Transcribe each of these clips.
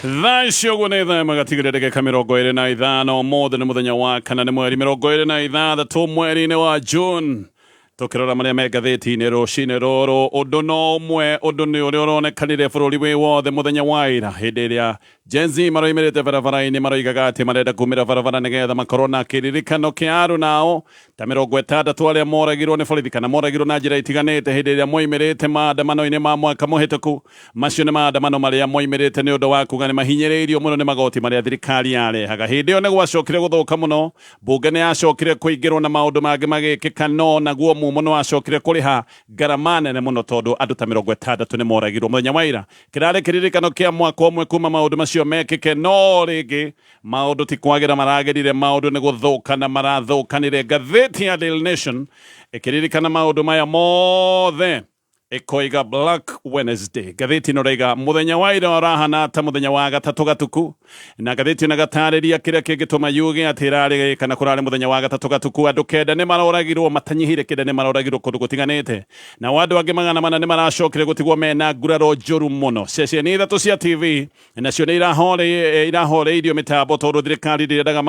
Thaa ici ũguo nĩ thaa ĩmwe gatigĩrĩra ndagĩka 25. Ũmũthĩ nĩ mũthenya wa kana, nĩ mweri 26 mweri-inĩ wa June. Tũkĩrora marĩa me ngathĩti-inĩ rũcinĩ rũrũ, ũndũ no ũmwe, ũndũ nĩ ũrĩa ũronekanire bũrũri wĩ wothe mũthenya wa ira, hĩndĩ ĩrĩa Gen Z maroimĩrĩte barabara-inĩ maroigaga atĩ marenda kumĩra barabara nĩgetha makorwo na kĩririkano kĩa arunao ta 60 arĩa moragirwo nĩ borithi kana moragirwo na njĩra itiganĩte hĩndĩ ĩrĩa moimĩrĩte maandamano-inĩ ma mwaka mũhĩtũku. Macio nĩ maandamano marĩa moimĩrĩte nĩ ũndũ wa kuga nĩ mahinyĩrĩirio mũno nĩ magoti marĩa thirikari yarehaga. Hĩndĩ ĩyo nĩ gwacokire gũthũka mũno, mbunge nĩ yacokire kũingĩrwo na maũndũ mangĩ magĩkĩka, no naguo mumo nĩ wacokire kũrĩha ngarama nene mũno tondũ andũ ta 60 nĩ moragirwo mũthenya wa ira. Kĩrarĩ kĩririkano kĩa mwaka ũmwe kuma maũndũ macio mekĩke, no rĩngĩ maũndũ ti kwagĩra maragĩrire, maũndũ nĩ gũthũkana marathũkanire. Ngathĩti ya Daily Nation ĩkĩririkana maũndũ maya mothe ĩkoiga Black Wednesday. Ngathĩti ĩno ĩroiga mũthenya wa ira ũrahana ta mũthenya wa gatatũ gatuku, na ngathĩti ĩno ĩgatarĩria kĩrĩa kĩngĩtũma yuge atĩ ĩrarĩ kana kũrarĩ mũthenya wa gatatũ gatuku. Andũ kenda nĩ maroragirwo, matanyihĩire kenda nĩ maroragirwo kũndũ gũtiganĩte, nao andũ angĩ 400 nĩ maracokire gũtigwo mena nguraro njũru mũno. Ceceni ithatũ cia TV nacio nĩ irahoreirio mĩtambo tondũ thirikari ndĩrendaga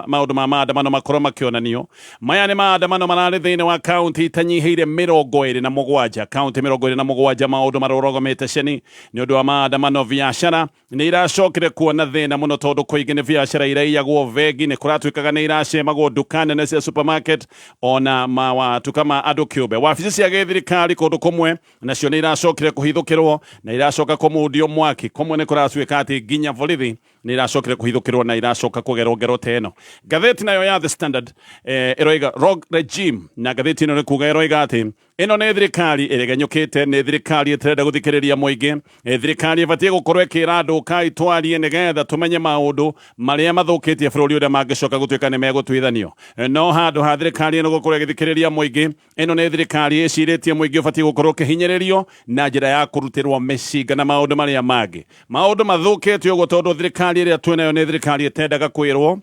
maũndũ ma maandamano makorwo makĩonanio. Maya nĩ maandamano mararĩ thĩinĩ wa kaunti itanyihĩire 27, kaunti 27 maũndũ marũrũgamĩte ceni nĩ ũndũ wa maandamano. Biacara nĩ iracokire kuona thĩna mũno tondũ kũingĩ nĩ biacara iraiyagwo, bengi nĩ kũratuĩkaga nĩ iracemagwo, nduka nene cia supermarket ona mawatuka ma andũ kĩũmbe, wabici cia gĩthirikari kũndũ kũmwe nacio nĩ iracokire kũhithũkĩrwo na iracoka kũmundio mwaki. Kũmwe nĩ kũratuĩka atĩ nginya borithi nĩ iracokire kũhithũkĩrwo na iracoka kũgerwo ngero ta ĩno. Ngathĩti nayo ya The Standard ĩroiga rogue regime, na ngathĩti ĩno nĩ kuga ĩroiga atĩ ĩno nĩ thirikari ĩregenyũkĩte, nĩ thirikari ĩtarenda gũthikĩrĩria mũingĩ, thirikari ĩbatiĩ gũkorwo ĩkĩra andũ kai twarie nĩgetha tũmenye maũndũ marĩa mathũkĩtie bũrũri ũrĩa mangĩcoka gũtuĩka nĩ megũtuithanio. No handũ ha thirikari ĩno gũkorwo ĩgĩthikĩrĩria mũingĩ, ĩno nĩ thirikari ĩcirĩtie mũingĩ ũbatiĩ gũkorwo ũkĩhinyĩrĩrio na njĩra ya kũrutĩrwo mĩcinga na maũndũ marĩa mangĩ. Maũndũ mathũkĩte ũguo tondũ thirikari ĩrĩa twĩnayo nĩ thirikari ĩtendaga kwĩrwo,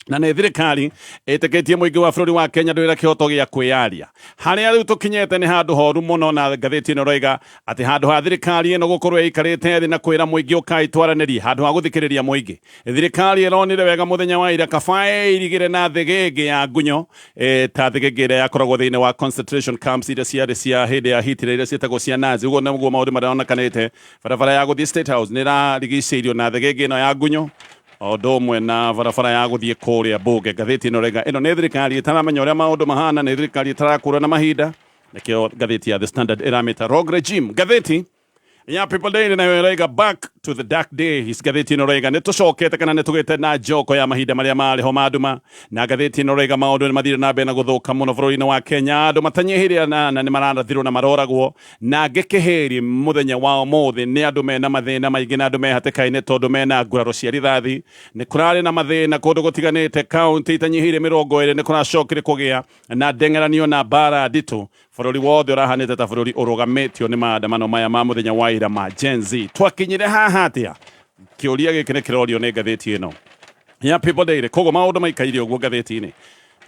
na nĩ thirikari ĩtĩkĩtie mũingĩ wa bũrũri wa Kenya ndwĩra kĩhoto gĩa kwĩyaria. Harĩa rĩu tũkinyĩte nĩ handũ horu mũno, na ngathĩti ĩno ĩroiga atĩ handũ ha thirikari ĩno gũkorwo ĩikarĩte thĩ na kwĩra mũingĩ ũkai twaranĩrie, handũ ha gũthikĩrĩria mũingĩ, thirikari ĩronire wega mũthenya wa ira kaba ĩirigĩre na thĩgĩngĩ ya ngunyo, ta thĩgĩngĩ ĩrĩa yakoragwo thĩinĩ wa concentration camps iria ciarĩ cia hĩndĩ ya Hitler iria ciĩtagwo cia Nazi. Ũguo nĩguo maũndũ maronekanĩte. Barabara ya gũthiĩ State House nĩ ĩrarigicĩirio na thĩgĩngĩ ĩno ya ngunyo, o ũndũ ũmwe na barabara ya gũthiĩ kũrĩa mbunge. Ngathĩti ĩno ĩrauga ĩno nĩ thirikari ĩtaramenya ũrĩa maũndũ mahana, nĩ thirikari ĩtarakũra na mahinda. Nĩkĩo ngathĩti ya The Standard ĩramĩta rogue regime. Ngathĩti ya People Daily nayo ĩrauga back to the dark days. Ngathĩti ĩno ĩrauga nĩ tũcokete kana nĩ tũgĩte na njoko ya mahinda marĩa marĩ ho ma nduma, na ngathĩti ĩno ĩrauga maũndũ nĩ mathire na mbere na gũthũka mũno bũrũri-inĩ wa Kenya. Andũ matanyihĩire anana nĩ mararathirwo na maroragwo, na angĩ kĩhĩri mũthenya wa ũmũthĩ nĩ andũ mena mathĩna maingĩ na andũ me hatĩka-inĩ tondũ mena nguraro cia rithathi. Nĩ kũrarĩ na mathĩna kũndũ gũtiganĩte, kaunti itanyihĩire 20 nĩ kũracokire kũgĩa na ndeng'eranio na mbara nditũ. Bũrũri wothe ũrahanĩte ta bũrũri ũrũgamĩtio nĩ maandamano maya ma mũthenya wa ira ma Gen Z. Twakinyire haha atĩa? Kĩũria gĩkĩ nĩ kĩrorio nĩ ngathĩti ĩno ya People Daily. Koguo maũndũ maikaire ũguo ngathĩti-inĩ,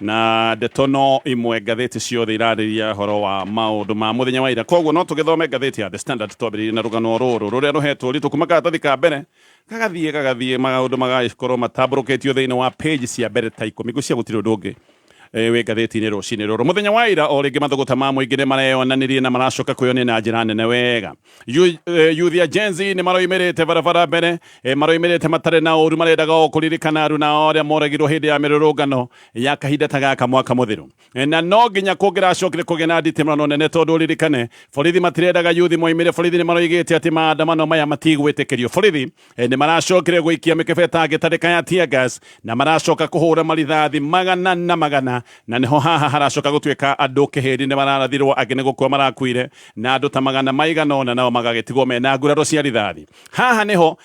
na ndeto no imwe ngathĩti ciothe irarĩria ũhoro wa maũndũ ma mũthenya wa ira. Koguo no tũgĩthome ngathĩti ya The Standard twambĩrĩrie na rũgano rũrũ rũrĩa rũhetwo ũritũ kuma karatathi ka mbere gagathiĩ gagathiĩ, maũndũ magakorwo matambũrũkĩtio thĩinĩ wa page cia mbere ta ikũmi. Ngwĩciria gũtirĩ ũndũ ũngĩ wĩ ngathĩti-inĩ rũcinĩ rũrũ. Mũthenya wa ira o rĩngĩ mathũgũta ma mũingĩ nĩ mareyonanirie na maracoka kwĩyonia na njĩra nene wega. Youth ya Gen Z nĩ maroimĩrĩte barabara mbere, maroimĩrĩte matarĩ na ũru, marendaga o kũririkana aruna ao arĩa moragirwo hĩndĩ ya mĩrũrũngano ya kahinda ta gaka mwaka mũthiru. Na no nginya kũngĩracokire kũgĩa na nditimũrano nene tondũ ũririkane borithi matirendaga yuthi moimĩre. Borithi nĩ maroigĩte atĩ maandamano maya matigwĩtĩkĩrio. Borithi nĩ maracokire gũikia mĩkebe ĩtangĩtarĩka ya tear gas na maracoka kũhũra marithathi magana na magana, na nĩho haha haracoka gũtuĩka andũ kĩhĩndi nĩ mararathirwo, angĩ nĩ gũkua marakuire, na andũ ta magana maigana ũna nao magagĩtigwo mena nguraro cia rithathi. Haha nĩho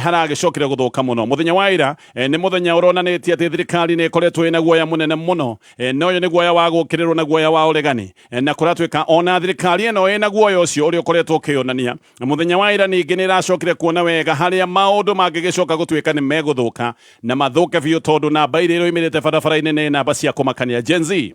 haragĩcokire gũthũka mũno. Mũthenya wa ira nĩ mũthenya ũronanĩtie atĩ thirikari nĩ ĩkoretwo ĩna guoya mũnene mũno, na ũyũ nĩ guoya wa gũkĩrĩrwo na guoya wa ũregani, na kũratuĩka ona thirikari ĩno ĩna guoya ũcio ũrĩa ũkoretwo ũkĩyonania. Mũthenya wa ira ningĩ nĩ ĩracokire kuona wega harĩa maũndũ mangĩgĩcoka gũtuĩka nĩ megũthũka na mathũke biũ, tondũ namba iria iroimĩrĩte barabara-inĩ nĩ namba cia kũmakania. Gen Z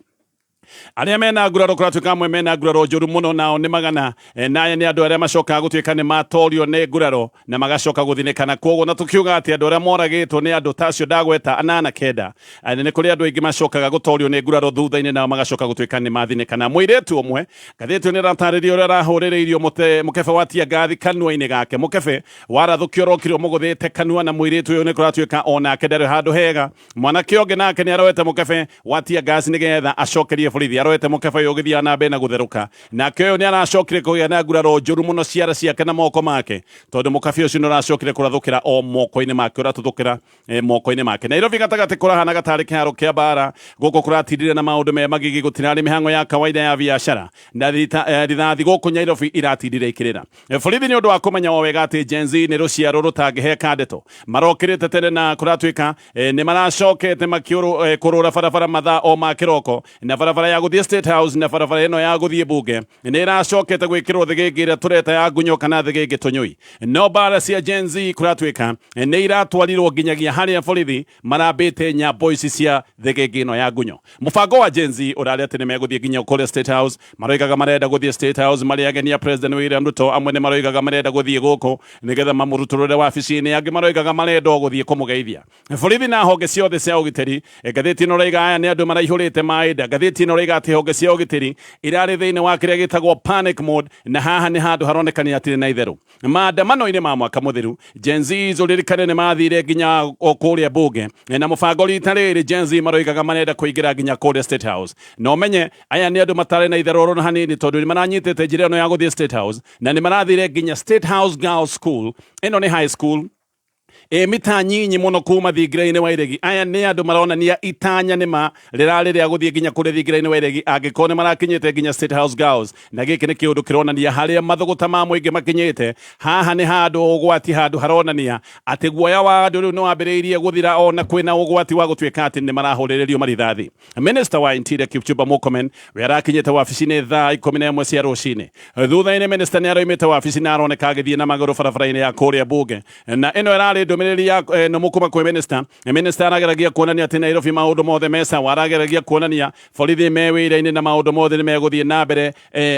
Arĩa mena nguraro kũratuĩka amwe mena nguraro njũru mũno nao nĩ magana na aya nĩ andũ arĩa macokaga gũtuĩka nĩ matorio nĩ nguraro na magacoka gũthinĩkana. Kwoguo na tũkiuga atĩ andũ arĩa moragĩtwo nĩ andũ ta acio ndagweta anana kenda, nĩ kũrĩ andũ aingĩ macokaga gũtorio nĩ nguraro thutha-inĩ nao magacoka gũtuĩka nĩ mathinĩkana. Mũirĩtu ũmwe ngathĩti ĩyo nĩ ĩratarĩria ũrĩa arahũrĩrĩirio mũkebe wa tear kanua-inĩ gake. Mũkebe warathũkio ũrokire ũmũgũthĩte kanua na mũirĩtu ũyũ nĩ kũratuĩka onake ndarĩ handũ hega. Mwanake ũngĩ nake nĩ aroete mũkebe wa tear gas nĩgetha acokerie borithi. Aroete mũkebe ũyũ ũgĩthiaga na mbere na gũtherũka. Nake ũyũ nĩ aracokire kũgĩa na nguraro njũru mũno ciara ciake na moko make, tondũ mũkebe ũcio nĩ ũracokire kũrathũkĩra o moko-inĩ make, ũratuthũkĩra moko-inĩ make. Nairobi gatagatĩ kũrahana gatarĩ kĩharo kĩa mbara. Gũkũ kũratindire na maũndũ me magigi, gũtirarĩ mĩhang'o ya kawaida ya biacara na rithathi gũkũ Nairobi iratindire ikĩrĩra. Borithi nĩ ũndũ wa kũmenya o wega atĩ Gen Z nĩ rũciaro rũtangĩheka ndeto, marokĩrĩte tene na kũratuĩka nĩ maracokete kũrũra barabara mathaa o ma kĩroko, na barabara ya gũthiĩ State House na barabara ĩno ya gũthiĩ bunge nĩ ĩracokete gwĩkĩrwo thĩgĩngĩ ĩrĩa tũreta ya ngunyo kana thĩgĩngĩ tũnyũi. No mbara cia Gen Z kũratuĩka nĩ iratwarirwo nginyagia harĩa borithi marambĩte nyambo ici cia thĩgĩngĩ ĩno ya ngunyo. Mũbango wa Gen Z ũrarĩ atĩ nĩ megũthiĩ nginya kũrĩa State House. Maroigaga marenda gũthiĩ State House marĩ ageni a President William Ruto. Amwe nĩ maroigaga marenda gũthiĩ gũkũ nĩgetha mamũrutũrũre wabici-inĩ, angĩ maroigaga marenda o gũthiĩ kũmũgeithia. Borithi na honge ciothe cia ũgitĩri, ngathĩti ĩno ĩroiga aya nĩ andũ maraihũrĩte maĩ nda. Ngathĩti ĩno ĩroiga atĩ honge cia ũgitĩri irarĩ thĩinĩ wa kĩrĩa gĩtagwo panic mode, na haha nĩ handũ haronekania hatirĩ na itherũ. Maandamano-inĩ ma mwaka mũthiru, Gen Zs ũririkane nĩ mathire nginya o kũrĩa bunge na mũbango rita rĩrĩ Gen Z maroigaga marenda kũingĩra nginya kũrĩa State House. Na ũmenye aya nĩ andũ matarĩ na itherũ oro na hanini, tondũ nĩ maranyitĩte njĩra ĩno ya gũthiĩ State House na nĩ marathire nginya State House Girls School. Ĩno nĩ high school ĩ mita nyinyi mũno kuma thingira-inĩ wa iregi. Aya nĩ andũ maronania itanya nĩ ma rĩrarĩ rĩa gũthiĩ nginya kũrĩa thingira-inĩ wa iregi angĩkorwo nĩ marakinyĩte nginya State House Girls, na gĩkĩ nĩ kĩũndũ kĩronania harĩa mathũgũta ma mũingĩ makinyĩte. Haha nĩ handũ ũgwati, handũ haronania atĩ guoya wa andũ rĩu nĩ wambĩrĩirie gũthira ona kwĩna ũgwati wa gũtuĩka atĩ nĩ marahũrĩrĩrio marithathi. Minister wa Interior Kipchumba Murkomen we arakinyĩte wabici-inĩ thaa 11 cia rũcinĩ. Thutha-inĩ minister nĩ aroimĩte wabici na aroneka agĩthiĩ na magũrũ barabara-inĩ ya kũrĩa bunge, na ĩno ĩrarĩ ndũmĩrĩri ya nũmũ kuma kwĩ minister. Minister arageragia kuonania atĩ Nairobi maũndũ mothe me sawa, arageragia kuonania borithi me wĩra-inĩ na maũndũ mothe nĩ megũthiĩ na mbere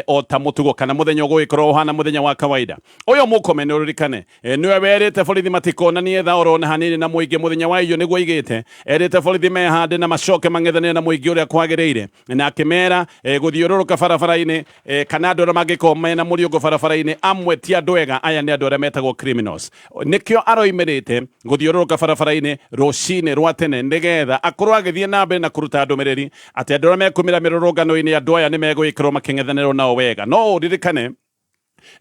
o ta mũtugo kana mũthenya ũgũgĩkorwo ũhana mũthenya wa kawaida. Ũyũ Murkomen ũririkane nĩwe werĩte borithi matikonanie tha oro na hanini na mũingĩ mũthenya wa iyo nĩguo aigĩte. Erĩte borithi mehande na macoke mang'ethanĩre na mũingĩ ũrĩa kwagĩrĩire, na akĩmera gũthiũrũrũka barabara-inĩ kana andũ arĩa mangĩkorwo mena mũriũngũ barabara-inĩ amwe ti andũ ega, aya nĩ andũ arĩa metagwo criminals. Nĩkĩo aroimĩrĩte gũthiũrũrũka barabara-inĩ rũcinĩ rwa tene nĩgetha akorwo agĩthiĩ na mbere na kũruta ndũmĩrĩri atĩ andũ arĩa mekumĩra mĩrũrũngano-inĩ andũ aya nĩ megũgĩkorwo makĩng'ethanĩrwo nao wega. No ũririkane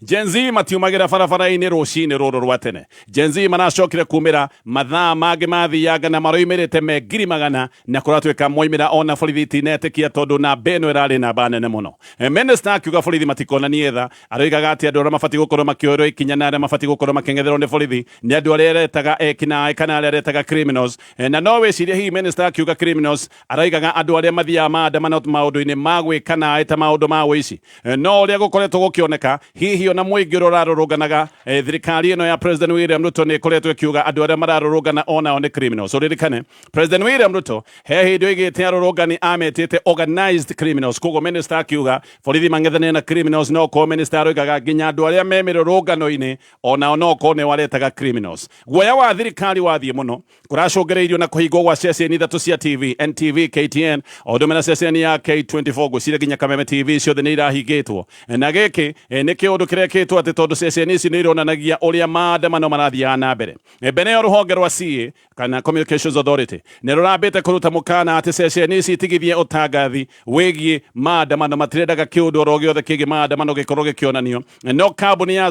Gen Z matiumagĩra barabara-inĩ rũcinĩ rũrũ rwa tene. Gen Z maracokire kumĩra mathaa mangĩ mathianga na maroimĩrĩte me ngiri magana, na kũratuĩka moimĩra ona borithi itinetĩkia tondũ namba ĩno ĩrarĩ namba nene mũno. Minister akiuga borithi matikonanie tha, aroigaga atĩ andũ arĩa mabatiĩ gũkorwo makĩoerwo ikinya na arĩa mabatiĩ gũkorwo makĩng'etherwo nĩ borithi nĩ andũ arĩa aretaga ekinaĩ kana arĩa aretaga criminals. Na no wĩcirie hihi minister akiuga criminals aroigaga andũ arĩa mathiaga maandamano maũndũ-inĩ ma gwĩka naĩ ta maũndũ ma ũici. No ũrĩa gũkoretwo gũkĩoneka, hihi ona mũingĩ ũrĩa ũrarũrũnganaga, thirikari ĩno ya President William Ruto nĩ ĩkoretwo ĩkiuga andũ arĩa mararũrũngana onao nĩ criminals. Ũririkane President William Ruto he hĩndĩ oigĩte arũrũngani ametĩte organized criminals. Koguo minister akiuga borithi mang'ethanĩre na criminals, no korwo minister aroigaga nginya andũ arĩa me mĩrũrũngano-inĩ onao no korwo nĩo aretaga criminals. Guoya wa thirikari wathiĩ mũno kũracũngĩrĩirio na kũhingwo gwa ceceni ithatũ cia TV, NTV, KTN o ũndũ ũmwe na ceceni ya K24, ngwĩciria nginya Kameme TV ciothe nĩ irahingĩtwo. Na gĩkĩ nĩ kĩũndũ kĩrekĩtwo atĩ tondũ ceceni ici nĩ ironanagia ũrĩa maandamano marathiaga na mbere. Mbere ĩyo rũhonge rwa CA kana Communications Authority nĩ rũrambĩte kũruta mũkana atĩ ceceni ici itigithie ũtangathi wĩgiĩ maandamano, matirendaga kĩũndũ oro gĩothe kĩgiĩ maandamano gĩkorwo gĩkĩonanio. No kambuni ya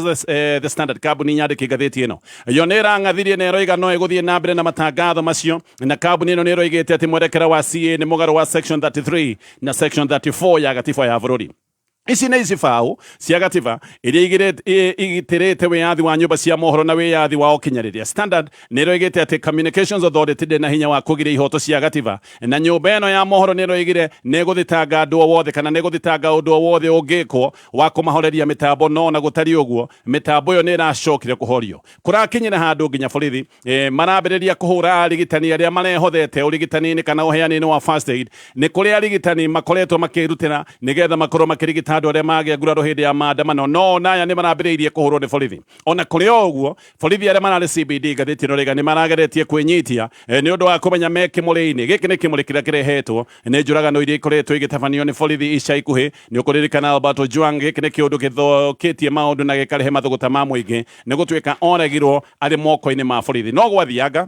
The Standard, kambuni nyandĩki ngathĩti ĩno, yo nĩ ĩrang'athirie na ĩroiga no ĩgũthiĩ na mbere na matangatho macio, na kambuni ĩno nĩ ĩroigĩte atĩ mwerekera wa CA nĩ mũgarũ wa section 33 na section 34 ya gatiba ya bũrũri. Ici nĩ icibaũ cia gatiba iria igitĩrĩte wĩyathi wa nyũmba cia mohoro na wĩyathi wa ũkinyanĩria. Standard nĩ ĩroigĩte atĩ Communications Authority ndĩrĩ na hinya wa kũgiria ihoto cia gatiba, na nyũmba ĩno ya mohoro nĩ ĩroigire nĩ ĩgũthitanga andũ o wothe kana nĩ ĩgũthitanga ũndũ o wothe ũngĩkwo wa kũmahoreria mĩtambo, no ona gũtariĩ ũguo mĩtambo ĩyo nĩ ĩracokire kũhorio. Kũrakinyire handũ nginya borithi marambĩrĩria kũhũra arigitani arĩa marehothete ũrigitani-inĩ kana ũheani-inĩ wa first aid. Nĩ kũrĩ arigitani makoretwo makĩrutĩra nĩgetha makorwo makĩrigita andũ arĩa magĩa nguraro hĩndĩ ya maandamano, no ona aya nĩ marambĩrĩirie kũhũrwo nĩ borithi. Ona kũrĩ o ũguo, borithi arĩa mararĩ CBD, ngathĩti ĩno rĩga nĩ marageretie kwĩnyitia nĩ ũndũ wa kũmenya me kĩmũrĩ-inĩ. Gĩkĩ nĩ kĩmũrĩ kĩrĩa kĩrehetwo nĩ njũragano iria ikoretwo igĩtabanio nĩ borithi ica ikuhĩ. Nĩ ũkũririkana Albert Ojwang, gĩkĩ nĩ kĩũndũ gĩthũkĩtie maũndũ na gĩkarehe mathũgũta ma mũingĩ nĩ gũtuĩka oragirwo arĩ moko-inĩ ma borithi. No gwathianga,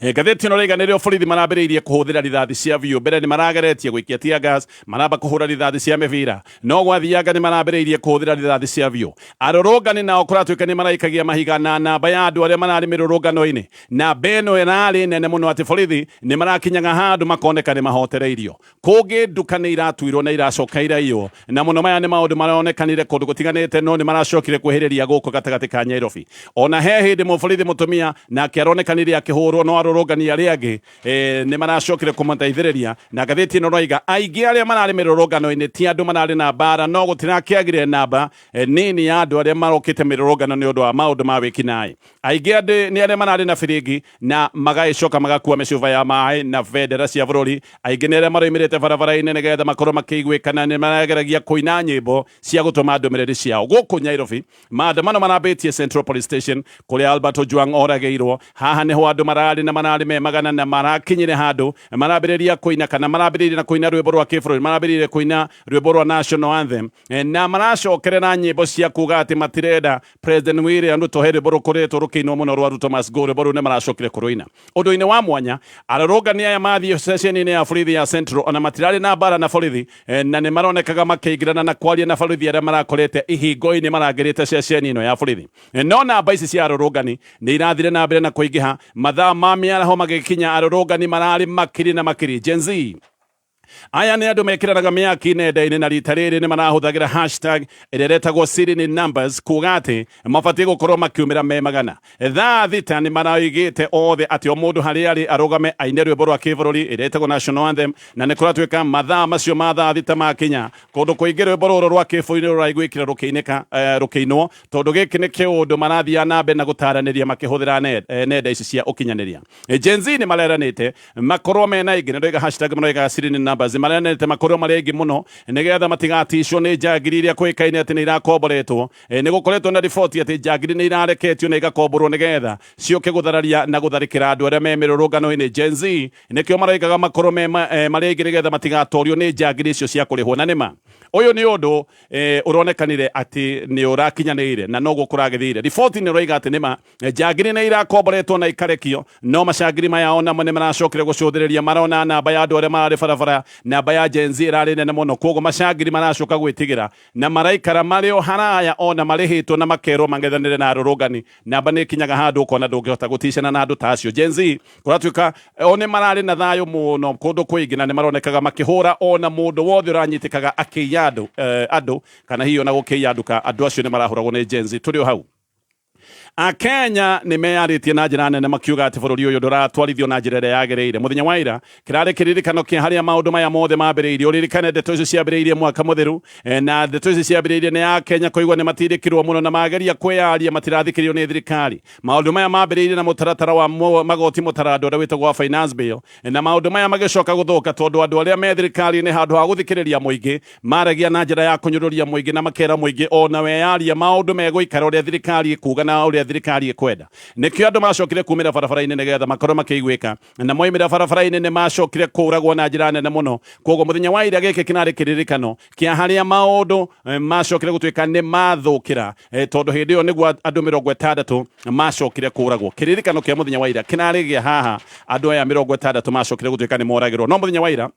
ngathĩti ĩno rĩiga nĩrĩo borithi marambĩrĩirie kũhũthĩra rithathi cia biũ. Mbere nĩ marageretie gũikia tear gas, maramba kũhũra rithathi cia mĩbira, no gwathianga nĩ marambĩrĩirie kũhũthĩra rithathi cia biũ. Arũrũngani nao kũratuĩka nĩ maraikagia mahiga na namba ya andũ arĩa mararĩ mĩrũrũngano-inĩ. Namba ĩno ĩrarĩ nene mũno atĩ borithi nĩ marakinyaga handũ makoneka nĩ mahotereirio. Kũngĩ nduka nĩ iratuirwo na iracoka iraiywo, na mũno maya nĩ maũndũ maronekanire kũndũ gũtiganĩte, no nĩ maracokire kwĩhĩrĩria gũkũ gatagatĩ ka Nyairobi. Ona he hĩndĩ mũborithi mũtumia nake aronekanire akĩhũrwo, no arũrũngani arĩa angĩ nĩ maracokire kũmũteithĩrĩria. Na ngathĩti ĩno ĩroiga aingĩ arĩa mararĩ mĩrũrũngano-inĩ ti andũ mararĩ na mbara, no gũtirakĩagire namba nini ya andũ arĩa marokĩte mĩrũrũngano nĩ ũndũ wa maũndũ ma wĩkinaĩ. Aingĩ andĩ nĩ arĩa mararĩ na biringi na magagĩcoka magakua mĩcuba ya maĩ na bendera cia bũrũri. Aingĩ nĩ arĩa maroimĩrĩte barabara-inĩ nĩgetha makorwo makĩiguĩkana nĩ marageragia kũina nyĩmbo cia gũtũma ndũmĩrĩri ciao. Gũkũ Nyairobi, maandamano marambĩtie Central Police Station kũrĩa Albert Ojwang oragĩirwo. Haha nĩho andũ mararĩ na mararĩ me magana na marakinyire handũ marambĩrĩria kũina kana marambĩrĩirie na kũina rwĩmbo rwa kĩbũrũri, marambĩrĩirie kũina rwĩmbo rwa National Anthem na maracokerera nyĩmbo cia kuga atĩ matirenda President William Ruto. He rwĩmbo rũkoretwo rũkĩinwo mũno rwa "Ruto must go", rwĩmbo rũu nĩ maracokire kũrũina. Ũndũ-inĩ wa mwanya, arũrũngani aya mathiĩ ceceni-inĩ ya borithi ya Central ona matirarĩ na mbara na borithi, na nĩ maronekaga makĩingĩrana na kwaria na borithi arĩa marakorete ihingo-inĩ marangĩrĩte ceceni ĩno ya borithi. No namba ici cia arũrũngani nĩ irathire na mbere na kũingĩha. Mathaa ma mĩaraho magĩkinya, arũrũngani mararĩ makiri na makiri. Gen Z aya nĩ andũ mekĩranaga mĩaki nenda-inĩ, na rita rĩrĩ nĩ marahũthagĩra hashtag ĩrĩa ĩretagwo "Siri ni Numbers" kuga atĩ mabatiĩ gũkorwo makiumĩra me magana. Thaa 6 nĩ maraigĩte othe atĩ o mũndũ harĩa arĩ arũgame aine rwĩmbo rwa kĩbũrũri ĩrĩa ĩtagwo National Anthem, na nĩ kũratuĩka mathaa macio ma thaa 6 makinya, kũndũ kũingĩ rwĩmbo rũrũ rwa kĩbũrũri nĩ rũraiguĩkire rũkĩinĩka, rũkĩinwo, tondũ gĩkĩ nĩ kĩũndũ marathiaga na mbere na gũtaranĩria makĩhũthĩra nenda ici cia ũkinyanĩria. Gen Z nĩ mareranĩte makorwo mena aingĩ, na ndoiga hashtag maroiga "Siri ni Numbers", mareranĩte makorwo marĩ aingĩ mũno nĩgetha matigaticwo nĩ njangiri iria kũĩkaine atĩ nĩ irakomboretwo. Nĩ gũkoretwo na riboti atĩ njangiri nĩ irareketio na igakomborwo nĩgetha ciũke gũthararia na gũtharĩkĩra andũ arĩa me mĩrũrũngano-inĩ. Gen Z nĩkĩo maroigaga makorwo me marĩ aingĩ nĩgetha matigatorio nĩ njangiri icio cia kũrĩhwo. Na nĩma ũyũ nĩ ũndũ ũronekanire atĩ nĩ ũrakinyanĩire na noguo kũragĩthire. Riboti nĩ ĩroiga atĩ nĩma njangiri nĩ irakomboretwo na ikarekio, no macangiri maya onamo nĩ maracokire gũcũthĩrĩria, marona namba ya andũ arĩa mararĩ barabara, namba ya Gen Z ĩrarĩ nene mũno, koguo macangiri maracoka gwĩtigĩra na maraikara marĩ o haraya ona marĩhĩtwo na makerwo mang'ethanĩre na arũrũngani. Namba nĩ ĩkinyaga handũ ũkona ndũngĩhota gũticana na andũ ta acio. Gen Z kũratuĩka o nĩ mararĩ na thayũ mũno kũndũ kũingĩ, na nĩ maronekaga makĩhũra ona mũndũ wothe ũranyitĩkaga akĩiya andũ kana hihi ona gũkĩiya nduka. Andũ acio nĩ marahũragwo nĩ Gen Z. Tũrĩ o hau, Akenya nĩ meyarĩtie na njĩra nene makiuga atĩ bũrũri ũyũ ndũratwarithio na njĩra ĩrĩa yagĩrĩire. Mũthenya wa ira kĩrarĩ kĩririkano kĩa harĩa maũndũ maya mothe mambĩrĩirie. Ũririkane ndeto icio ciambĩrĩirie mwaka mũthiru, na ndeto ici ciambĩrĩirie nĩ Akenya kũigua nĩ matindĩkirwo mũno na mageria kwĩyaria matirathikĩrĩrio nĩ thirikari. Maũndũ maya mambĩrĩirie na mũtaratara wa magoti mũtarando ũrĩa wĩtagwo wa Finance Bill, na maũndũ maya magĩcoka gũthũka tondũ andũ arĩa me thirikari-inĩ, handũ ha gũthikĩrĩria mũingĩ, maragia na njĩra ya kũnyũrũria mũingĩ na makera mũingĩ ona weyaria maũndũ megũikara ũrĩa thirikari ĩkuga na ũrĩa thirikari ĩkwenda. Nĩkĩo andũ macokire kumĩra barabara-inĩ nĩgetha makorwo makĩiguĩka, na moimĩra barabara-inĩ nĩ macokire kũragwo na njĩra nene mũno. Koguo mũthenya wa ira gĩkĩ kĩrarĩ kĩririkano kĩa harĩa maũndũ macokire gũtuĩka nĩ mathũkĩra, tondũ hĩndĩ ĩyo nĩguo andũ 60 macokire kũragwo. Kĩririkano kĩa mũthenya wa ira kĩrarĩ gĩa haha andũ aya 60 macokire gũtuĩka nĩ moragĩrwo. No mũthenya wa ira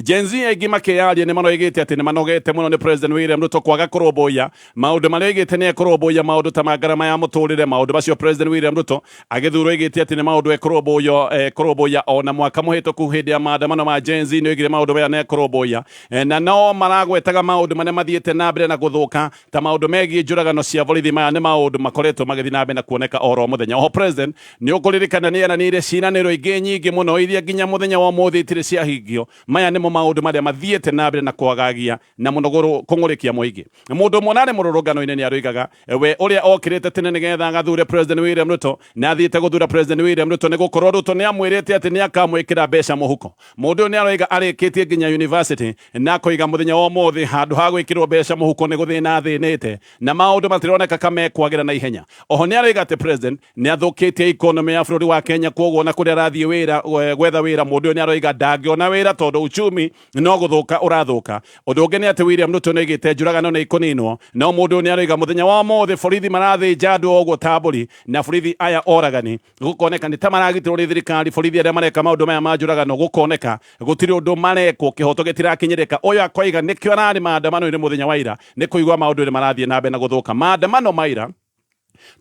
Gen Z aingĩ makĩyaria nĩ maroigĩte atĩ nĩ manogete mũno nĩ President William Ruto kwaga kũrũmbũiya maũndũ marĩa oigĩte nĩ ekũrũmbũiya, maũndũ ta ma ngarama ya mũtũrĩre. Maũndũ macio President William Ruto agĩthurwo oigĩte atĩ nĩ maũndũ ekũrũmbũiya. Ona mwaka mũhĩtũku hĩndĩ ya maandamano ma Gen Z nĩ oigire maũndũ maya nĩ ekũrũmbũiya, na no maragwetaga maũndũ marĩa mathiĩte na mbere na gũthũka ta maũndũ megiĩ njũragano cia borithi. Maya nĩ maũndũ makoretwo magĩthiĩ na mbere na kuoneka oro mũthenya. Oho President, nĩ ũkũririkana nĩ eranĩire ciĩranĩro ingĩ nyingĩ mũno iria nginya mũthenya wa ũmũthĩ itirĩ ciahingio. Maya nĩmo maũndũ marĩa mathiĩte na mbere na kwagagia na mũno kũng'ũrĩkia mũingĩ. Mũndũ ũmwe ũrarĩ mũrũrũngano-inĩ nĩ aroigaga we ũrĩa okĩrĩte tene nĩgetha agathure President William Ruto nĩ athiĩte gũthura President William Ruto nĩ gũkorwo Ruto nĩ amwĩrĩte atĩ nĩ akamwĩkĩra mbeca mũhuko. Mũndũ ũyũ nĩ aroiga arĩkĩtie nginya university na akoiga mũthenya wa ũmũthĩ handũ ha gwĩkĩrwo mbeca mũhuko nĩ gũthĩna athĩnĩte na maũndũ matironeka ka mekwagĩra na ihenya. Oho nĩ aroiga atĩ President nĩ athũkĩtie economy ya bũrũri wa Kenya, kwoguo ona kũrĩa arathiĩ wĩra gwetha wĩra, mũndũ ũyũ nĩ aroiga ndangĩona wĩra tondũ uchumi no gũthũka ũrathũka. Ũndũ ũngĩ nĩ atĩ William Ruto nĩ oigĩte njũragano nĩ ikũninwo, no mũndũ ũyũ nĩ aroiga mũthenya wa ũmũthĩ borithi marathĩnja andũ o ũguo ta mbũri, na borithi aya oragani gũkoneka nĩ ta maragitĩrwo nĩ thirikari. Borithi arĩa mareka maũndũ maya ma njũragano gũkoneka gũtirĩ ũndũ marekwo, kĩhoto gĩtirakinyĩrĩka. Ũyũ akoiga nĩkĩo ararĩ maandamano-inĩ mũthenya wa ira, nĩ kũigua maũndũ nĩ marathiĩ na mbere na gũthũka. Maandamano ma ira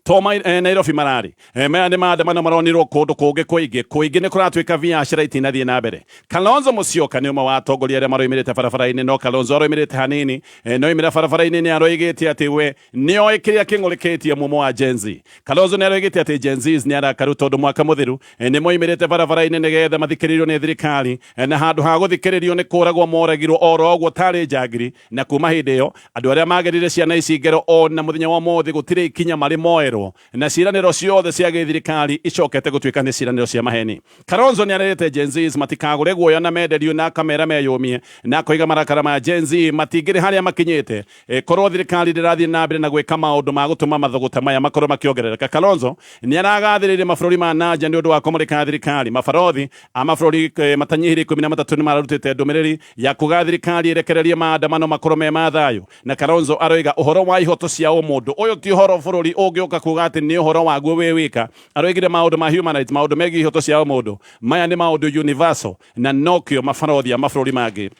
to Nairobi mararĩ, maya nĩ maandamano maronirwo kũndũ kũngĩ kũingĩ kũingĩ, nĩ kũratuĩka biacara itinathiĩ na mbere. Kalonzo Musyoka nĩ ũmwe wa atongoria arĩa maroimĩrĩte barabara-inĩ, no Kalonzo aroimĩrĩte hanini, no oimĩra barabara-inĩ nĩ aroigĩte atĩ we nĩoĩ kĩrĩa kĩng'ũrĩkĩtie mumo wa Gen Z. Kalonzo nĩ aroigĩte atĩ Gen Zs nĩ arakaru tondũ mwaka mũthiru nĩ moimĩrĩte barabara-inĩ nĩgetha mathikĩrĩrio nĩ thirikari, na handũ ha gũthikĩrĩrio nĩ kũragwo moragirwo oro ũguo tarĩ njangiri. Na kuma hĩndĩ ĩyo andũ arĩa magerire ciana ici ngero ona mũthenya wa ũmũthĩ gũtirĩ ikinya marĩ moerwo, na ciĩranĩro ciothe cia gĩthirikari icokete gũtuĩka nĩ ciĩranĩro cia maheni. Kalonzo nĩ arerĩte Gen Zs matikagũre guoya na menderio, na akamera meyũmie, na akoiga marakara ma Gen Z matingĩrĩ harĩa makinyĩte korwo thirikari ndĩrathiĩ na mbere na gwĩka maũndũ ma gũtũma mathũgũta maya makorwo makĩongerereka. Kalonzo nĩ aragathĩrĩirie mabũrũri ma nanja nĩ ũndũ wa kũmũrĩka thirikari. Mabarothi a mabũrũri matanyihĩire 13 nĩ mararutĩte ndũmĩrĩri ya kuga thirikari ĩrekererie maandamano makorwo me ma thayũ. Na Kalonzo aroiga ũhoro wa ihoto cia ũmũndũ ũyũ ti ũhoro bũrũri ũngĩũka kuga atĩ nĩ ũhoro waguo wĩ wika. Aroigire maũndũ ma human rights, maũndũ megiĩ ihoto cia ũmũndũ, maya nĩ maũndũ universal, na nokĩo mabarothi a mabũrũri mangĩ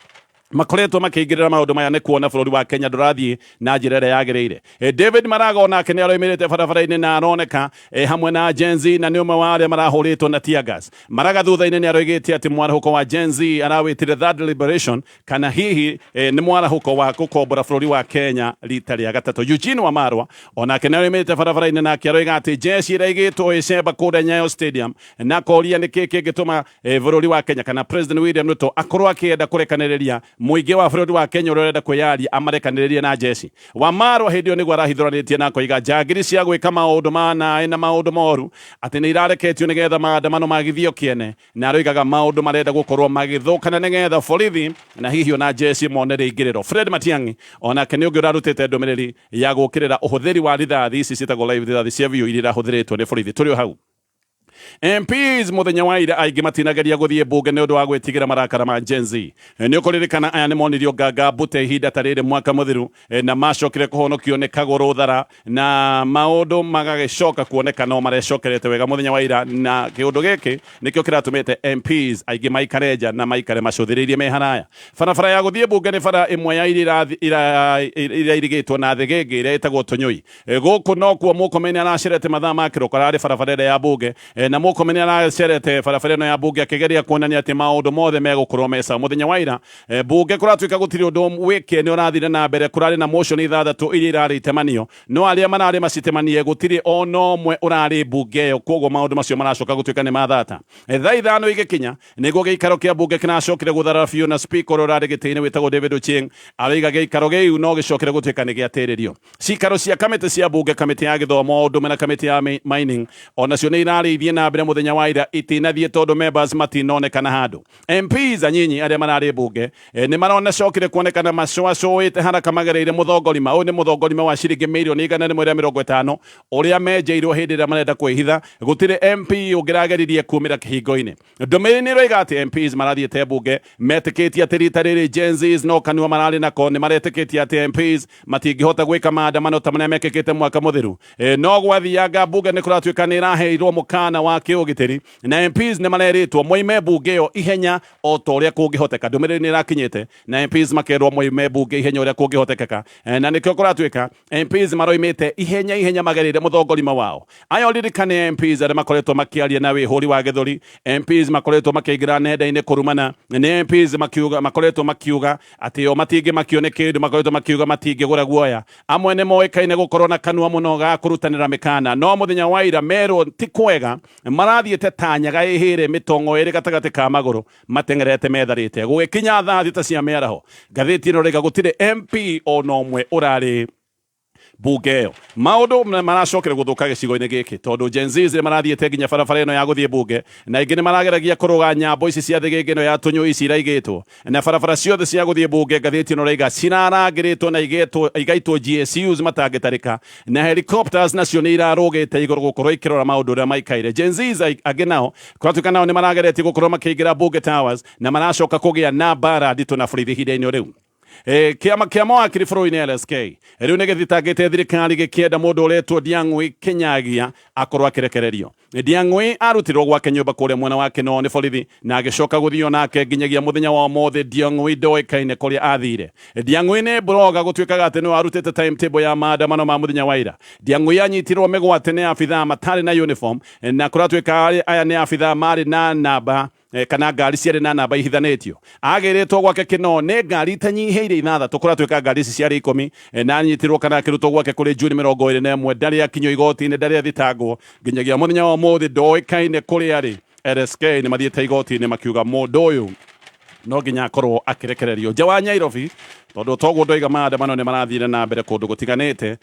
makoretwo makĩingĩrĩra maũndũ maya nĩ kuona bũrũri wa Kenya ndũrathiĩ na njĩra ĩrĩa yagĩrĩire. David Maraga onake nĩ aroimĩrĩte barabara-inĩ na aroneka hamwe na Gen Z, na nĩ ũmwe wa arĩa marahũrĩtwo na tear gas. Maraga thutha-inĩ nĩ aroigĩte atĩ mwarahũko wa Gen Z arawĩtire third liberation, kana hihi nĩ mwarahũko wa gũkombora bũrũri wa Kenya rita rĩa gatatũ. Eugene Wamalwa onake nĩ aroimĩrĩte barabara-inĩ nake aroiga atĩ jeshi ĩraigĩtwo ĩcemba kũrĩa Nyayo Stadium, na akoria nĩkĩ kĩngĩtũma bũrũri wa Kenya kana President William Ruto akorwo akĩenda kũrekanĩrĩria mũingĩ wa bũrũri wa Kenya ũrĩa ũrenda kwĩyaria amarekanĩrĩrie na jeshi. Wamalwa hĩndĩ ĩyo nĩguo arahithũranĩtie na akoiga njangiri cia gwĩka maũndũ ma naĩ na maũndũ moru atĩ nĩ irareketio nĩgetha maandamano magithio kĩene, na aroigaga maũndũ marenda gũkorwo magĩthũkana nĩgetha borithi na hihi ona jeshi mone rĩingĩrĩro. Fred Matiang'i onake nĩ ũngĩ ũrarutĩte ndũmĩrĩri ya gũkĩrĩra ũhũthĩri wa rithathi ici ciĩtagwo live rithathi cia biũ iria irahũthĩrĩtwo nĩ borithi. Tũrĩ o hau. MPs mũthenya wa ira aingĩ matinageria gũthiĩ mbunge nĩ ũndũ wa gwĩtigĩra marakara ma Gen Z. Nĩ ũkũririkana aya nĩ monirio nganga mbute ihinda ta rĩrĩ mwaka mũthiru, na macokire kũhonokio nĩ Kagũrũ Thara, na maũndũ magagĩcoka kuoneka no marecokerete wega mũthenya wa ira, na kĩũndũ gĩkĩ nĩkĩo kĩratũmĩte MPs aingĩ maikare nja na maikare macũthĩrĩirie me haraya. Barabara ya gũthiĩ mbunge nĩ bara ĩmwe ya iria irigĩtwo na thĩgĩngĩ ĩrĩa ĩtagwo Tũnyũi. Gũkũ nokuo Murkomen aracerete mathaa ma kĩroko, ararĩ barabara ĩrĩa ya mbunge, na Murkomen aracerete barabara ĩno ya mbunge akĩgeria kuonania atĩ maũndũ mothe megũkorwo me sawa. Mũthenya wa ira mbunge kũratuĩka gũtirĩ ũndũ wĩke nĩ ũrathire na mbere, kũrarĩ na motion ithathatũ iria irarĩ itemanio, no arĩa mararĩ macitemanie gũtirĩ ona ũmwe ũrarĩ mbunge ĩyo, kwoguo maũndũ macio maracoka gũtuĩka nĩ mathata. Thaa 5 igĩkinya nĩguo gĩikaro kĩa mbunge kĩracokire gũtharara biũ, na speaker ũrĩa ũrarĩ gĩtĩ-inĩ wĩtagwo David Ochieng aroiga gĩikaro gĩu no gĩcokere gũtuĩka nĩ gĩatĩrĩrio. Cikaro cia kamĩtĩ cia mbunge, kamĩtĩ ya gĩthomo o ũndũ ũmwe na kamĩtĩ ya mining onacio nĩ irarĩ ithiĩ na mbere mũthenya wa ira itinathiĩ tondũ members matinonekana handũ. MPs anyinyi arĩa mararĩ mbunge nĩ maronacokire kuonekana macũacũĩte haraka magereire mũthongorima. Ũyũ nĩ mũthongorima wa ciringi mirioni 150 ũrĩa menjeirwo hĩndĩ ĩrĩa marenda kwĩhitha. Gũtirĩ MP ũngĩrageririe kumĩra kĩhingo-inĩ. Ndũmĩrĩri nĩ ĩroiga atĩ MPs marathiĩte mbunge metĩkĩtie atĩ rita rĩrĩ Gen Zs no kanua mararĩ nako. Nĩ maretĩkĩtie atĩ MPs matingĩhota gwĩka maandamano ta marĩa mekĩkĩte mwaka mũthiru. No gwathianga mbunge nĩ kũratuĩka nĩ ĩraheirwo mũkana wa wa kĩũgitĩri na MPs nĩ marerĩtwo moime mbunge ĩyo ihenya o ta ũrĩa kũngĩhoteka. Ndũmĩrĩri nĩ ĩrakinyĩte na MPs makerwo moime mbunge ihenya ũrĩa kũngĩhotekeka, na nĩkĩo kũratuĩka MPs maroimĩte ihenya ihenya magereire mũthongorima wao. Aya ũririkane MPs arĩa makoretwo makĩaria na wĩhũri wa gĩthũri, MPs makoretwo makĩingĩra nenda-inĩ kũrumana, nĩ MPs makiuga, makoretwo makiuga atĩ o matingĩmakio nĩ kĩndũ, makoretwo makiuga matingĩgũra guoya. Amwe nĩ moĩkaine gũkorwo na kanua mũno ga kũrutanĩra mĩkana, no mũthenya wa ira merwo ti kwega, marathiĩte ta nyaga ĩhĩre mĩtongo ĩrĩ gatagatĩ ka magũrũ, mateng'erete metharĩte. Gũgĩkinya thaa 6 cia mĩaraho, ngathĩti ĩno rĩga gũtirĩ MP ona ũmwe ũrarĩ mbunge ĩyo. Maũndũ maracokera gũthũka gĩcigo-inĩ gĩkĩ tondũ Gen Zs nĩ marathiĩte nginya barabara ĩno ya gũthiĩ mbunge, na aingĩ nĩ marageragia kũrũga nyambo ici cia thĩgĩngĩ ĩno ya tũnyũ ici iraigĩtwo, na barabara ciothe cia gũthiĩ mbunge ngathĩti ĩno raiga cirarangĩrĩtwo na igaitwo GSUs matangĩtarĩka, na helicopters nacio nĩ irarũgĩte igũrũ gũkorwo ikĩrora maũndũ ũrĩa maikaire. Gen Zs angĩ nao kũratuĩka nao nĩ marageretie gũkorwo makĩingĩra Bunge Towers na maracoka kũgĩa na mbara nditũ na borithi ihinda-inĩ rĩu. Kĩama kĩa mawakiri bũrũri-inĩ LSK rĩu nĩ gĩthitangĩte thirikari gĩkĩenda mũndũ ũretwo Ndiang'ui Kinyagia akorwo akĩrekererio. Ndiang'ui arutirwo gwake nyũmba kũrĩa mwena wa Kinoo nĩ borithi na agĩcoka gũthio nake nginyagia mũthenya wa ũmũthĩ. Ndiang'ui ndoĩkaine kũrĩa athire. Ndiang'ui nĩ blogger, gũtuĩkaga atĩ nĩwe arutĩte timetable ya maandamano ma mũthenya wa ira. Ndiang'ui anyitirwo mĩgwate nĩ abithaa matarĩ na uniform, na kũratuĩka aya nĩ abithaa marĩ na namba kana ngari ciarĩ na namba ihithanĩtio. Agĩrĩtwo gwake Kinoo nĩ ngari itanyihĩire 6, kũratuĩka ngari ici ciarĩ 10, na anyitirwo kana akĩrutwo gwake kũrĩ Juni 21. Ndarĩ akinyio igoti-inĩ, ndarĩ athitangwo nginyagia mũthenya wa ũmũthĩ, ndoĩkaine kũrĩa arĩ. LSK nĩ mathiĩte igoti-inĩ makiuga mũndũ ũyũ no nginya akorwo akĩrekererio nja wa Nairobi, tondũ toguo ndoiga maandamano nĩ marathire na mbere kũndũ gũtiganĩte.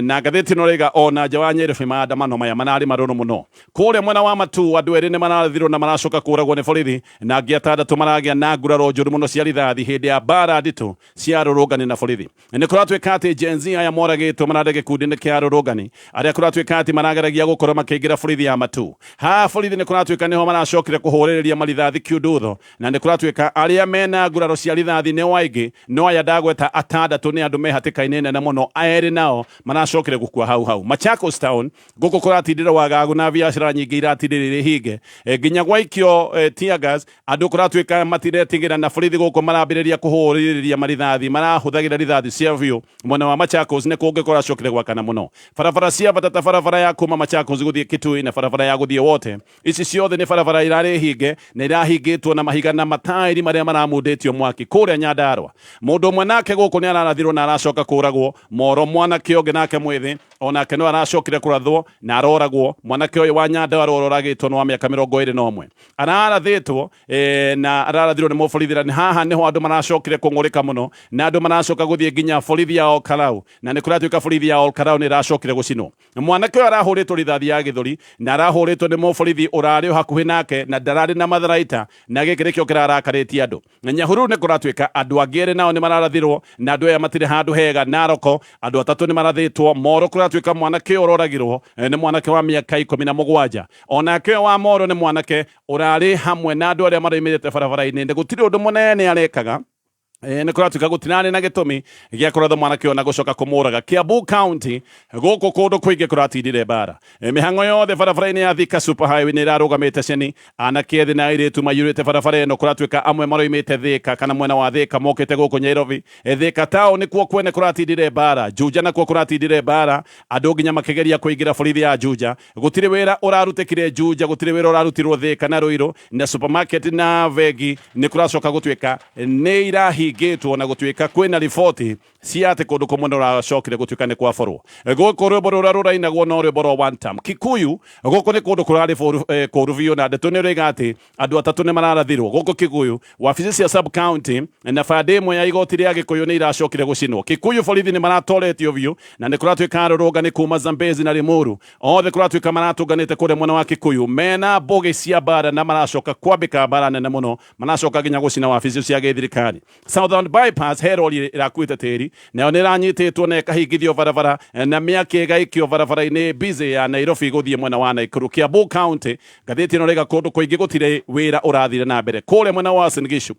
Na ngathĩti ĩno rĩga ona nja wa Nairobi maandamano maya mararĩ marũrũ mũno. Kũrĩa mwena wa Matu andũ erĩ nĩ marathirwo na maracoka kũragwo nĩ borithi, na angĩ 6 maragĩa na nguraro njũru mũno cia rithathi hĩndĩ ya mbara nditũ cia arũrũngani na borithi. Nĩ kũratuĩka atĩ Gen Z aya moragĩtwo mararĩ gĩkundi-inĩ kĩa arũrũngani arĩa kũratuĩka atĩ marageragia gũkorwo makĩingĩra borithi ya Matu. Haha borithi nĩ kũratuĩka nĩho maracokire kũhũrĩrĩria marithathi kiundutho, na nĩ kũratuĩka arĩa mena nguraro cia rithathi nĩ aingĩ, no aya ndagweta 6 nĩ andũ me hatĩka-inĩ nene mũno, erĩ nao maracokire gũkua hau hau. Machakos town gũkũ kũratindĩra wagagu na biacara nyingĩ iratindĩra irĩ hinge, nginya gwaikio tear gas andũ kũratuĩka matiretigĩra, na borithi gũkũ marambĩrĩria kũhũrĩrĩria marithathi, marahũthagĩra rithathi cia biũ. Mwena wa Machakos nĩ kũngĩ kũracokire gwakana mũno. Barabara cia bata ta barabara ya kuma Machakos gũthiĩ Kitui na barabara ya gũthiĩ Wote, ici ciothe nĩ barabara irarĩ hinge na irahingĩtwo na mahiga na mataĩri marĩa maramundĩtio mwaki. Kũrĩa Nyandarua mũndũ ũmwe nake gũkũ nĩ ararathirwo na aracoka kũragwo. Moro mwanake ũngĩ nake mwĩthĩ onake no aracokire kũrathwo na aroragwo. Mwanake ũyũ wa Nyandarua ũroragĩtwo nĩ wa mĩaka 21, ararathĩtwo na ararathirwo nĩ mũborithi, na haha nĩho andũ maracokire kũng'ũrĩka mũno, na andũ maracoka gũthiĩ nginya borithi ya Olkalau, na nĩ kũratuĩka borithi ya Olkalau nĩ ĩracokire gũcinwo. Mwanake ũyũ arahũrĩtwo rithathi ya gĩthũri na arahũrĩtwo nĩ mũborithi ũrarĩ o hakuhĩ nake na ndararĩ na matharaita, na gĩkĩ nĩkĩo kĩrarakarĩtie andũ. Na Nyahururu nĩ kũratuĩka andũ angĩ erĩ nao nĩ mararathirwo, na andũ aya matirĩ handũ hega. Naroko andũ 3 nĩ marathĩtwo. Moro kũratuĩka mwanake ũyũ ũroragirwo nĩ mwanake wa mĩaka 17. Onake ũyũ wa Moro nĩ mwanake ũrarĩ hamwe na andũ arĩa maroimĩrĩte barabara-inĩ, nĩ gũtirĩ ũndũ mũnene arekaga. Nĩ kũratuĩka gũtirarĩ na gĩtũmi gĩa kũratha mwanake ũyũ na gũcoka kũmũraga. Kiambu County gũkũ kũndũ kũingĩ kũratindire mbara. Mĩhang'o yothe barabara-inĩ ya Thika Super Highway nĩ ĩrarũgamĩte ceni. Anake ethĩ na airĩtu maiyũrĩte barabara ĩno, kũratuĩka amwe maroimĩte Thika kana mwena wa Thika mokĩte gũkũ Nairobi. Thika town nĩkuo kwene kũratindire mbara. Juja nakuo kũratindire mbara, andũ nginya makĩgeria kũingĩra borithi ya Juja. Gũtirĩ wĩra ũrarutĩkire Juja, gũtirĩ wĩra ũrarutirwo Thika na Ruiru, na supermarket na bengi nĩ kũracoka gũtuĩka nĩ irahingĩtwo, na gũtuĩka kwĩna riboti cia atĩ kũndũ kũmwe nĩ ũracokire gũtuĩka nĩ kwaborwo. Gũkũ rwĩmbo rũrĩa rũrainagwo no rwĩmbo rwa one term. Kikuyu gũkũ nĩ kũndũ kũrarĩ kũru biũ, na ndeto nĩ ĩroiga atĩ andũ 3 nĩ mararathirwo gũkũ Kikuyu. Wabici cia sub county na bande ĩmwe ya igoti rĩa Gĩkũyũ nĩ iracokire gũcinwo. Kikuyu borithi nĩ maratoretio biũ, na nĩ kũratuĩka arũrũngani kuma Zambezi na Limuru othe kũratuĩka maratũnganĩte kũrĩa mwena wa Kikuyu mena mbũgĩ cia mbara, na maracoka kwambĩka mbara nene mũno, maracoka nginya gũcina wabici cia gĩthirikari. Southern Bypass he rori ĩrakuĩte tĩri, nayo nĩ ĩranyitĩtwo na ĩkahingithio barabara na mĩaki ĩgaikio barabara-inĩ busy ya Nairobi gũthiĩ mwena wa Nakuru. Kiambu County ngathĩti ĩno rĩga kũndũ kũingĩ gũtirĩ wĩra ũrathire na mbere. Kũrĩa mwena wa Uasin Gishu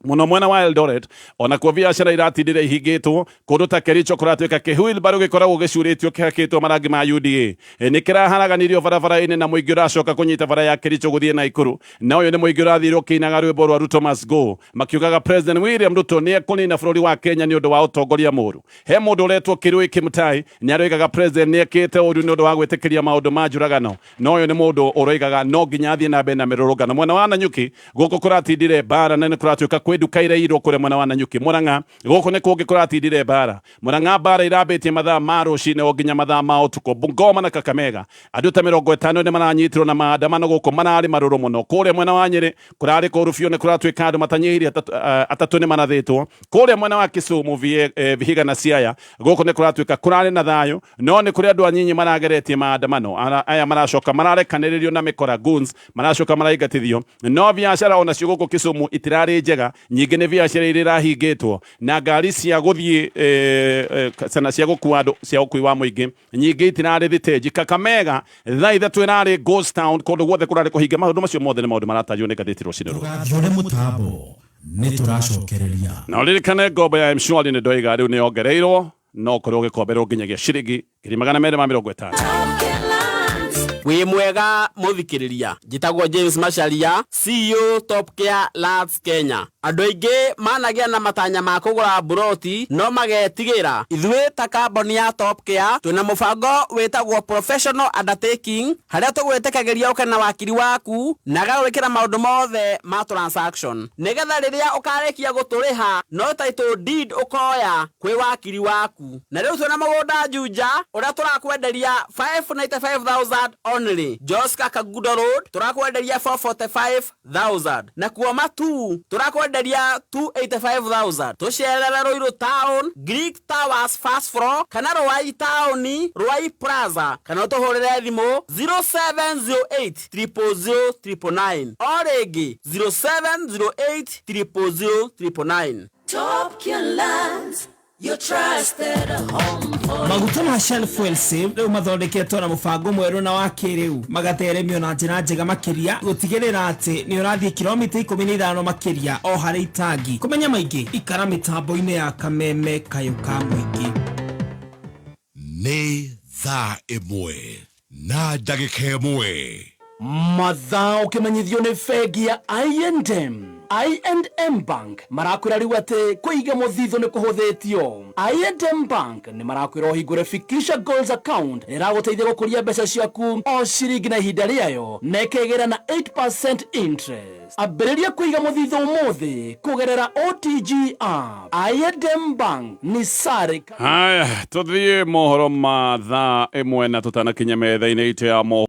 Muno mwena wa Eldoret onakuo biacara iratindire ihingĩtwo. Kũndũ ta Kericho kũratuĩka kĩhuilbarũ gĩkoragwo gĩcurĩtio kĩhakĩtwo marangi ma UDA nĩ kĩraharaganirio barabara-inĩ, na mũingĩ ũracoka kũnyita bara ya Kericho gũthiĩ Naikuru. Na ũyũ nĩ mũingĩ ũrathirwo ũkĩinaga rwĩmbo rwa "Ruto must go", makiugaga President William Ruto nĩ ekũnina bũrũri wa Kenya nĩ ũndũ wa ũtongoria mũru. He mũndũ ũretwo Kirui Kimutai nĩ aroigaga president nĩ ekĩte ũru nĩ ũndũ wa gwĩtĩkĩria maũndũ ma njũragano, na ũyũ nĩ mũndũ ũroigaga no nginya athiĩ na mbere na mĩrũrũngano. Mwena wa Nanyuki gũkũ kũratindire mbara, na nĩ kũratuĩka kwĩ nduka irairwo kũrĩa mwena wa Nanyuki. Murang'a gũkũ nĩ kũngĩ kũratindire mbara. Murang'a mbara irambĩtie mathaa ma rũcinĩ o nginya mathaa ma ũtukũ. Bungoma na Kakamega andũ ta 50 nĩ maranyitirwo na maandamano gũkũ mararĩ marũrũ mũno. Kũrĩa mwena wa Nyĩrĩ kũrarĩ kũru biũ, nĩ kũratuĩka andũ matanyihĩirie atatũ nĩ marathĩtwo. Kũrĩa mwena wa Kisumu, Vihiga na Siaya gũkũ nĩ kũratuĩka kũrarĩ na thayũ, no nĩ kũrĩ andũ anyinyi marageretie maandamano. Aya maracoka mararekanĩrĩrio na mĩkora, goons maracoka maraingatithio. No biacara onacio gũkũ Kisumu itirarĩ njega, nyingĩ nĩ biacara iria irahingĩtwo, na ngari cia gũthiĩ sana cia gũkua andũ cia ũkui wa mũingĩ nyingĩ itirarĩ thitenji. Kakamega thaa 3 ĩrarĩ ghost town, kũndũ guothe kũrarĩ kũhinge. Maũndũ macio mothe nĩ maũndũ maratajwo nĩ ngathĩti rũcinĩ rũrũ. Ndũgathiũre mũtambo, nĩ tũracokereria. Na ũririkane ngombo ya M-Shwari nĩ ndoiga rĩu nĩ yongereirwo, no ũkorwo ũgĩkomberwo nginyagia ciringi 250,000. Wĩ mwega mũthikĩrĩria, njĩtagwo James Macharia, CEO Top Care Lands Kenya. Andũ aingĩ managĩa na matanya ma kũgũra mburoti no magetigĩra. Ithuĩ ta kambuni ya Top Care twĩna mũbango wĩtagwo Professional Undertaking, harĩa tũgwĩtĩkagĩria ũke na wakiri waku na agagwĩkĩra maũndũ mothe ma transaction, nĩgetha rĩrĩa ũkarĩkia gũtũrĩha no title deed ũkoya kwĩ wakiri waku. Na rĩu twĩna mũgũnda Juja ũrĩa tũrakwenderia 595,000 only. Joska Kangundo Road tũrakwenderia 445,000, na kuo Matu tũrakwenderia 285,000. Tũcerere Ruiru Town, Greek Towers first floor, kana Ruai Town, Ruai Plaza, kana ũtũhũrĩre thimũ 0708 000 999, o rĩngĩ 0708 000 999. Top Care Lands, your trusted home for Maguta ma Shell Fuel Save rĩu mathondeketwo na mũbango mwerũ na wa kĩrĩu, magateremio na njĩra njega makĩria gũtigĩrĩra atĩ nĩ ũrathiĩ kilomita 15 makĩria o harĩ itangi. Kũmenya maingĩ, ikara mĩtambo-inĩ ya Kameme Kayũ ka Mũingĩ. Nĩ thaa 1:01. Mathaa ũkĩmenyithio nĩ bengi ya I&M. I&M Bank marakwĩra rĩu atĩ kũiga mũthithũ nĩ kũhũthĩtio. I&M Bank nĩ marakwĩra ũhingũre Fikisha Goals account ĩragũteithia gũkũria mbeca ciaku o ciringi na ihinda rĩayo, na ĩkegĩra na 8% interest. Ambĩrĩria kũiga mũthithũ ũmũthĩ kũgerera OTG app. I&M Bank ni sare. Haya, tuthiĩ mohoro ma thaa 1 na tũtanakinya metha-inĩ itũ ya mohoro.